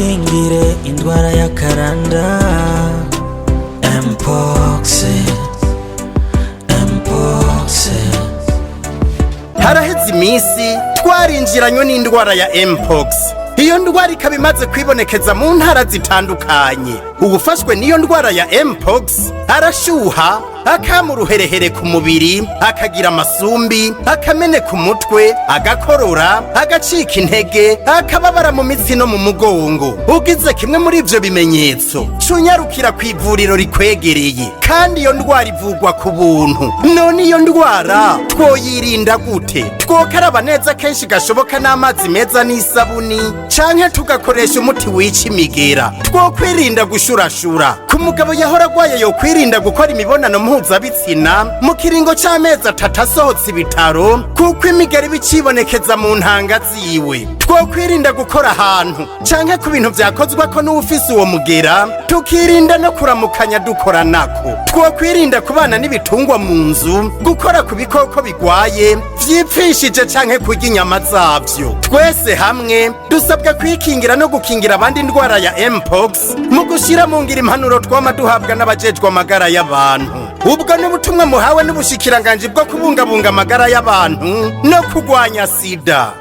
Twikingire indwara y'akaranda Mpox, Mpox. Haraheze iminsi twarinjiranywe n'indwara ya Mpox. Iyo ndwara ikaba imaze kwibonekeza mu ntara zitandukanye. Uwufashwe n'iyo ndwara ya Mpox arashuha, akama uruherehere ku mubiri, akagira amasumbi, akameneka umutwe, agakorora, agacika intege, akababara mu mitsi no mu mugongo. Ugize kimwe muri ivyo bimenyetso, cunyarukira ku ivuriro rikwegereye. Kandi iyo ndwara ivugwa ku buntu. None iyo ndwara twoyirinda gute? Twokaraba neza kenshi gashoboka n'amazi meza n'isabuni, canke tugakoresha umuti wica imigera. Twokwirinda gushurashura. Ku mugabo yahora agwaye, yokwirinda gukora imibonano mpuzabitsina mu kiringo c'amezi 3 asohotse ibitaro, kuko imigera iba icibonekeza mu ntanga ziwe. Twokwirinda gukora ahantu canke ku bintu vyakozwako n'uwufise uwo mugera, tukirinda no kuramukanya dukoranako. Twokwirinda kubana n'ibitungwa mu nzu, gukora ku bikoko bigwaye vyipfishije canke kurya inyama zavyo. Twese hamwe dusabwa kwikingira no gukingira abandi indwara ya Mpox mu gushira mu ngiro impanuro twama duhabwa n'abajejwe amagara y'abantu. Ubwo n'ubutumwa muhawe n'ubushikiranganji bwo kubungabunga amagara y'abantu no kugwanya sida.